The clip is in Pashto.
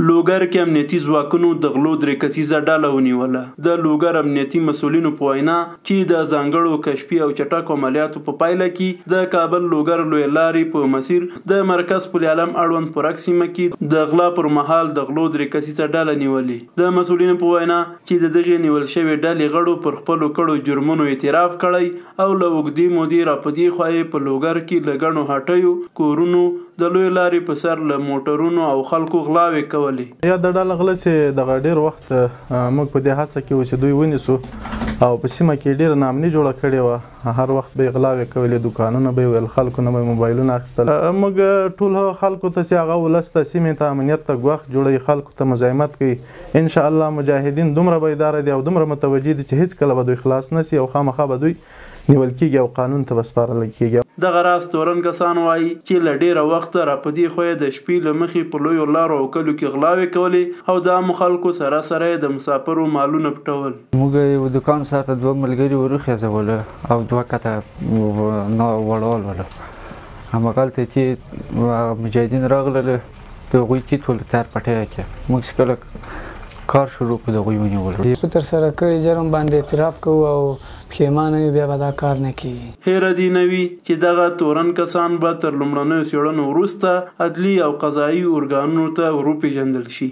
لوګر کې امنیتي ځواکونو د غلو درې کسیزه ډله ونیوله. د لوګر امنیتي مسؤلینو په وینا چې د ځانګړو کشفي او چټکو عملیاتو په پایله کې د کابل لوګر لویې لارې په مسیر د مرکز پل عالم اړوند پرک سیمه کې د غلا پر مهال د غلو درې کسیزه ډله نیولې. د مسؤلینو په وینا چې د دغې نیول شوې ډلې غړو پر خپلو کړو جرمونو اعتراف کړی او له اوږدې مودې راپدېخوا یې په لوګر کې له ګڼو هټیو، کورونو، د لویې لارې په سر له موټرونو او خلکو غلاوې کولې. یاده ډله غله چې دغه ډېر وخت موږ په دې هڅه کې وو چې دوی ونیسو او په سیمه کې ډېره ناامني جوړه کړې وه، هر وخت به یې غلاوې کولې، دوکانونه به یې ویل، خلکو نه به یې موبایلونه اخیستل. موږ ټول هغه خلکو ته چې هغه ولس ته، سیمې ته، امنیت ته ګواښ جوړوي، خلکو ته مزاحمت کوي، ان شاء الله مجاهدین دومره بیداره دي او دومره متوجه دي چې هیڅکله به دوی خلاص نه سي او خامخا به دوی نیول کیږي او قانون ته به سپارل کیږي. دغه راز تورن کسان وايي چې له ډېره وخته راپدېخوا یې د شپې له مخې په لویو لارو او کلیو کې غلاوې کولې او د عامو خلکو سره سره یې د مسافرو مالونه پټول. موږ یو دوکان سره ته دوه ملګري وروخېځول او دوه کته وړول ول، همغلته چې مجاهدین راغلل د هغوی تیت ول تیار پټی کې، موږ چې کله کار شروع کړو د هغوی ونیولو. په ترسره کړي جرم باندې اعتراف کوو او پښیمانه یو، بیا به دا کار نه کیږي. هېره دې نه وي چې دغه تورن کسان به تر لومړنیو څېړنو وروسته عدلي او قضایي ارګانونو ته وروپېژندل شي.